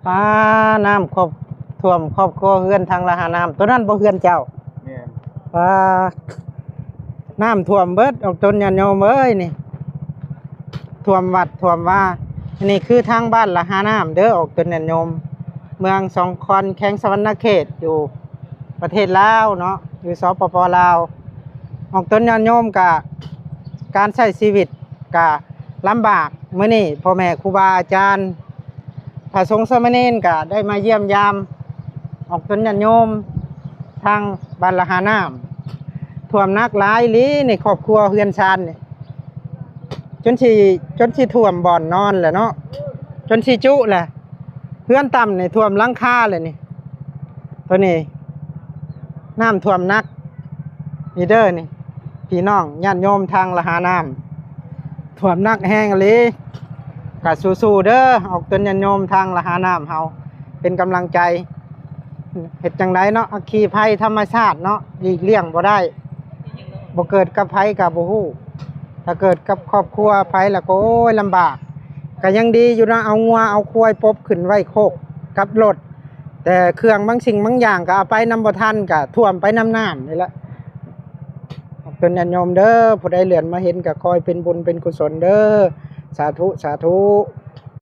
ປາ ນ້ຳຄອບຖ້ວມຄອບຄົວເຮືອນທາງລະຫານ້ຳ ໂຕນັ້ນບໍ່ເຮືອນເຈົ້າ? ແມ່ນ ປາ ນ້ຳຖ້ວມເບິດອອກຕົນຍາດໂຍມເອີຍ ນີ້ຖ້ວມວັດຖ້ວມວາ. ນີ້ຄືທາງບ້ານລະຫານ້ຳເດີ ອອກຕົນຍາດໂຍມ ເມືອງສອງຄອນ ແຂວງສະຫວັນນະເຂດ ຢູ່ປະເທດລາວເນາະ ຢູ່ ສປປ ລາວ. ອອກຕົນຍາດໂຍມກະ ການໃຊ້ຊີວິດກະລຳບາກ. ມື້ນີ້ພໍ່ແມ່ຄູບາອາຈານ ພະສົງສາມະເນນກະໄດ້ມາຢ້ຽມຢາມອອກຕົນຍາດໂຍມທາງບ້ານລະຫານ້ຳ. ຖ້ວມໜັກຫຼາຍອີ່ຫຼີນີ້ ຄອບຄົວເຮືອນຊານນີ້ ຈົນຊິ ຈົນຊິຖ້ວມບ່ອນນອນແຫຼະເນາະ ຈົນຊິຈຸແຫຼະ. ເຮືອນຕ່ຳນີ້ຖ້ວມຫຼັງຄາແຫຼະນີ້ ໂຕນີ້ນ້ຳຖ້ວມໜັກ ນີ້ເດີນີ້ ພີ່ນ້ອງຍາດໂຍມທາງລະຫານ້ຳ ຖ້ວມໜັກແຮງອີ່ຫຼີ. ກະສູ້ໆເດີ ອອກຕົນຍາດໂຍມທາງລະຫານ້ຳເຮົາ ເປັນກຳລັງໃຈ. ເຮັດຈັ່ງໃດເນາະ ອັກຄີໄພທຳມະຊາດເນາະ ຫຼີກລ່ຽງບໍ່ໄດ້. ບໍ່ເກີດກັບໃຜກໍບໍ່ຮູ້ ຖ້າເກີດກັບຄອບຄົວໃຜລະກໍ ໂອ້ຍ ລຳບາກ. ກໍຍັງດີຢູ່ເນາະ ເອົາງົວເອົາຄວາຍປົບຂຶ້ນໄວ້ໂຄກກັບລົດ ແຕ່ເຄື່ອງບາງສິ່ງບາງຢ່າງກໍເອົາໄປນຳບໍ່ທັນ ກໍຖ້ວມໄປນຳນ້ຳນີ້ແຫຼະ. ເປັນຍາດໂຍມເດີ ຜູ້ໃດເລື່ອນມາເຫັນກໍຂໍໃຫ້ເປັນບຸນເປັນກຸສົນເດີ ສາທຸ ສາທຸ.